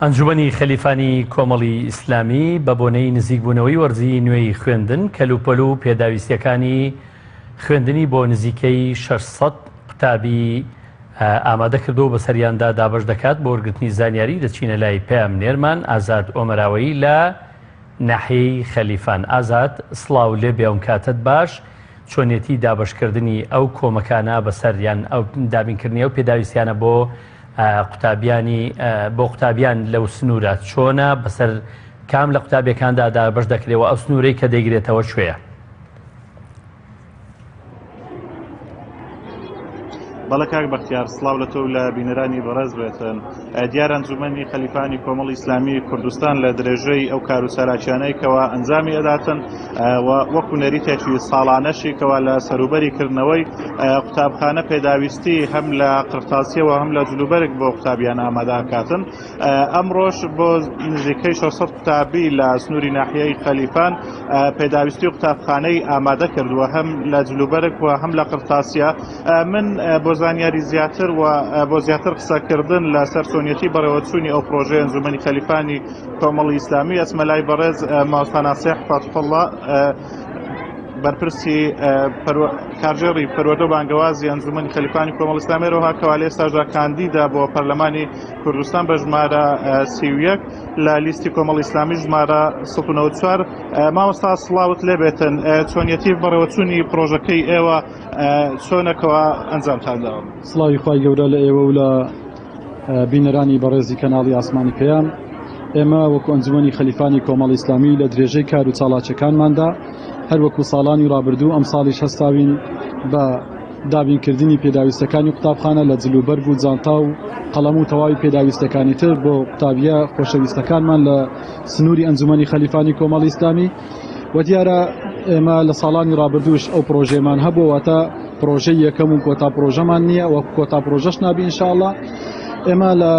ئەنجومەنی خەلیفانی کۆمەڵی ئیسلامی بە بۆنەی نزیکبوونەوەی وەرزی نوێی خوێندن، کەلوپەل و پێداویستییەکانی خوێندنی بۆ نزیکەی 600 قوتابی ئامادە کردووە و بەسەریاندا دابەش دەکات. بۆ وەرگرتنی زانیاری دەچینە لای پەیامنێرمان ئازاد ئۆمەراوەیی لە ناحیەی خەلیفان. ئازاد سڵاو لێبێ ئەم کاتەت باش، چۆنیەتی دابەشکردنی ئەو کۆمەکانە بەسەر یان ئەو دابینکردنی ئەو پێداویستیانە بۆ قوتابیانی بۆ قوتابیان لەو سنوورە چۆنە بەسەر کام لە قوتابیەکاندا دابەش دەکرێ و ئەو سنوورەی کە دەیگرێتەوە کوێیە؟ بەڵێ کاک بەختیار سڵاو لە تۆ و لە بینەرانی بەڕێز بێتن دیار ئەنجومەنی خەلیفانی کۆمەڵی ئیسلامی کوردستان لە درێژەی ئەو کار و چالاکیانەی کەوا ئەنجامی ئەداتن و وەکو نەریتێکی ساڵانەشی کەوا لە سەروبەری کردنەوەی قوتابخانە پێداویستی هەم لە قرتاسیەوە هەم لە جلوبەرگ بۆ قوتابیان ئامادەکاتن ئەمڕۆش بۆ نزیکەی 600 قوتابی لە سنووری ناحیەی خەلیفان پێداویستی قوتابخانەی ئامادە کردووە هەم لە جلوبەرگ و هەم لە قرتاسیە من بۆ زانیاری زیاتر و بۆ زیاتر قسەکردن لەسەر چۆنیەتی بەڕێوەچوونی ئەو پرۆژەی ئەنجومەنی خەلیفانی کۆمەڵی ئیسلامی ئەچمە لای بەڕێز مامۆستا ناسیح فەتحوڵڵا بەرپرسی کارگێڕی پەروەردە و بانگەوازی ئەنجومەنی خەلیفانی کۆمەڵ ئیسلامی هەروەها کەوا لە ئێستاشدا کاندیدا بۆ پەرلەمانی کوردستان بە ژمارە 31 لە لیستی کۆمەڵ ئیسلامی ژمارە 194 مامۆستا سڵاوت لێبێتن چۆنیەتی بەڕێوەچوونی پرۆژەکەی ئێوە چۆنەکەوە ئەنجامتان داوە؟ سڵاوی خوای گەورە لە ئێوە و لە بینەرانی بەڕێزی کەناڵی ئاسمانی پەیام ئێمە وەکو ئەنجومەنی خەلیفانی کۆمەڵی ئیسلامی لە درێژەی کار و چاڵاچەکانماندا هەر وەکو ساڵانی ڕابردوو ئەم ساڵیش هەستاوین بە دابینکردنی پێداویستەکانی قوتابخانە لە جل و بەرگ و جانتا و قەڵەم و تەواوی پێداویستەکانی تر بۆ قوتابیە خۆشەویستەکانمان لە سنووری ئەنجومەنی خەلیفانی کۆمەڵی ئیسلامی و دیارە ئێمە لە ساڵانی ڕابردووش ئەو پرۆژەمان هەبوو واتە پرۆژەی یەکەم و کۆتا پرۆژەمان نییە وەک کۆتا پرۆژەش نابی ئینشاءاللە ئێمە لە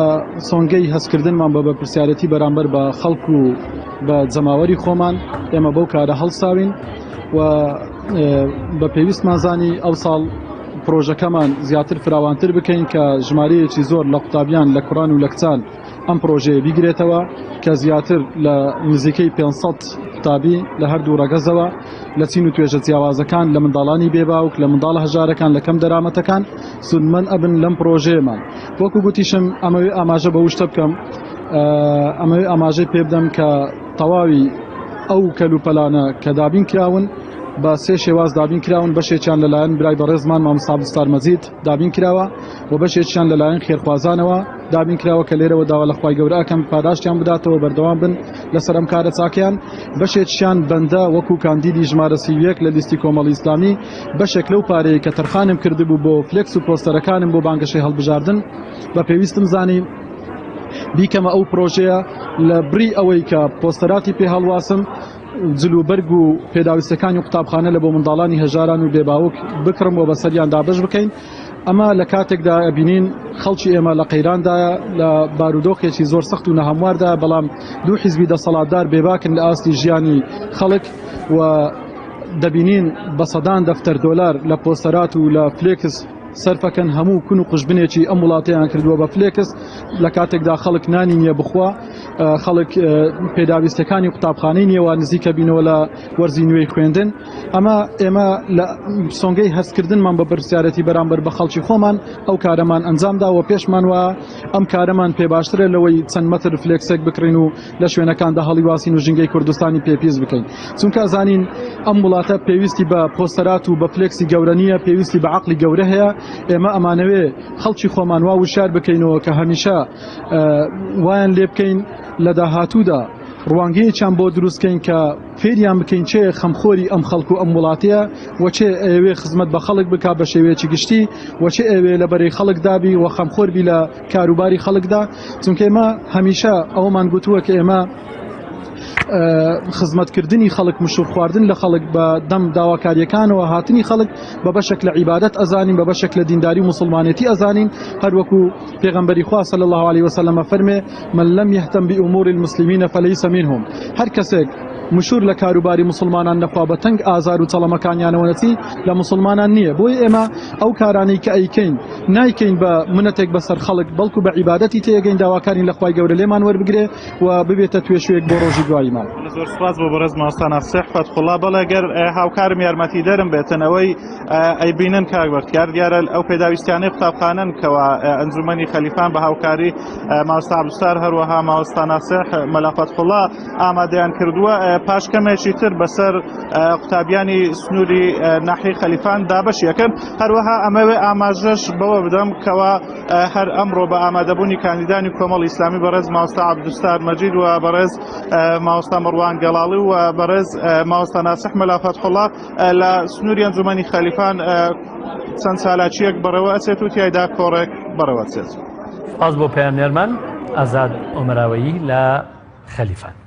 سۆنگەی هەستکردنمان بە بەرپرسیارەتی بەرامبەر بە خەڵک و بە جەماوەری خۆمان ئێمە بەو کارە هەڵساوین و بە پێویستمان زانی ئەو ساڵ پرۆژەکەمان زیاتر فراوانتر بکەین کە ژمارەیەکی زۆر لە قوتابیان لە کوڕان و لە کچان ئەم پرۆژەیە بیگرێتەوە کە زیاتر لە نزیکەی 500 قوتابی لە هەردوو ڕەگەزەوە لە چین و توێژە جیاوازەکان لە منداڵانی بێباوک لە منداڵە هەژارەکان لە کەم دەرامەتەکان سوودمەند ئەبن لەم پرۆژەیەمان وەکو گوتیشم ئەمەوێ ئاماژە بە شتە بکەم ئەمەوێ ئاماژەی پێ بدەم کە تەواوی ئەو کەلوپەلانە کە دابین کراون بە سێ شێواز دابین کراون بەشێکیان لەلایەن برای بەڕێزمان مامۆستا عەبدولستار مەجید دابین کراوە و بەشێکیان لەلایەن خێرخوازانەوە دابین کراوە کە لێرەوە داوا لە خوای گەورە ئەکەم پاداشتیان بداتەوە بەردەوام بن لەسەر ئەم کارە چاکیان بەشێکیان بەندە وەکو کاندیدی ژمارە 31 لە لیستی کۆمەڵی ئیسلامی بەشێک لەو پارەیە کە تەرخانم کردبوو بۆ فلێکس و پۆستەرەکانم بۆ بانگەشەی هەڵبژاردن بە پێویستم زانی بیکەمە ئەو پرۆژەیە لە بری ئەوەی کە پۆستەراتی پێ هەڵواسم جل و بەرگ و پێداویستەکانی قوتابخانە لە بۆ منداڵانی هەژاران و بێباوک بکڕم و بەسەریان دابەش بکەین ئەمە لە کاتێکدا ئەبینین خەڵکی ئێمە لە قەیراندایە لە بارودۆخێکی زۆر سەخت و نەهەمواردا بەڵام دوو حیزبی دەسەڵاتدار بێباکن لە ئاستی ژیانی خەڵک و دەبینین بە سەدان دەفتەر دۆلار لە پۆستەرات و لە فلێکس سەرفەکەن هەموو کون و قوژبنێکی ئەم وڵاتەیان کردووە بە فلێکس لە کاتێکدا خەڵک نانی نییە بخوا خەڵک پێداویستەکانی قوتابخانەی نییەوە نزیکە بینەوە لە وەرزی نوێی خوێندن ئەمە ئێمە لە سۆنگەی هەستکردنمان بە بەرپرسیارەتی بەرامبەر بە خەڵکی خۆمان ئەو کارەمان ئەنجامدا و پێشمان وە ئەم کارەمان پێ باشترە لەوەی چەند مەتر فلێکسێک بکڕین و لە شوێنەکاندا هەڵیواسین و ژینگەی کوردستانی پێپیس بکەین چونکە ئەزانین ئەم وڵاتە پێویستی بە پۆستەرات و بە فلێکسی گەورە نییە پێویستی بە عقلی گەورە هەیە ئێمە ئەمانەوێ خەڵکی خۆمان وا وشار بکەینەوە کە هەمیشە وایان لێ بکەین لە داهاتوودا ڕوانگەیەکیان بۆ دروستکەین کە فێریان بکەین چێ خەمخۆری ئەم خەڵک و ئەم وڵاتەیە و چێ ئەوێ خزمەت بە خەڵک بک بە شێوەیەکی گشتی و چێ ئەوێ لە بەرەی خەڵک دابی و خەمخۆر بی لە کاروباری خەڵکدا چونکە ئێمە هەمیشە ئەومان گوتووە کە ئێمە. خزمەتکردنی خەڵک مشور خواردن لە خەڵک بە دەم داواکاریەکانەوە هاتنی خەڵک بە بەشێک لە عیبادەت ئەزانین بە بەشێک لە دینداری و موسڵمانێتی ئەزانین هەروەکو پێغەمبەری خوا صلی الله علیه وسلم فەرمێ من لم يهتم بأمور المسلمین فليس منهم هەر کەسێک مشور لە کاروباری موسڵمانان نەخوا بە تەنگ ئازار و چەڵەمەکانیانەوە نەچی لە موسڵمانان نییە بۆیە ئێمە ئەو کارانەی کە ئەیکەین نایکەین بە منەتێک بەسەر خەڵک بەڵکو بە عیبادەتی تێگەین داواکارین لە خوای گەورە لێمان وەربگرێ و ببێتە توێشوێک بۆ ڕۆژی دواییمان. زۆر سپاس بۆ بەڕێز مامۆستا ناسح فەتحوڵا. بەڵێ گەر هاوکارم یارمەتیدەرم بێتن ئەوەی ئەیبینن کاک بەختیار دیارە ئەو پێداویستیانەی قوتابخانەن کەوا ئەنجومەنی خەلیفان بە هاوکاری مامۆستا عەبدولستار هەروەها مامۆستا ناسح مەلا فەتحوڵا ئامادەیان کردووە پاش کەمێکی تر بەسەر قوتابیانی سنووری ناحی خەلیفان دابەش یەکەن هەروەها ئەمەوێ ئاماژەش بەوە بدەم کەوا هەر ئەمڕۆ بە ئامادەبوونی کاندیدانی کۆمەڵی ئیسلامی بەڕێز مامۆستا عەبدولستار مەجید و بەڕێز مامۆستا مەڕوان گەڵاڵی و بەڕێز مامۆستا ناسح مەلا فەتحوڵا لە سنووری ئەنجومەنی خەلیفان چەند چالاکییەک بەڕێوە ئەچێت و تیایدا کۆڕێک بەڕێوە ئەچێت. سپاس بۆ پەیامنێرمان ئازاد ئۆمەراوەیی لە خەلیفان.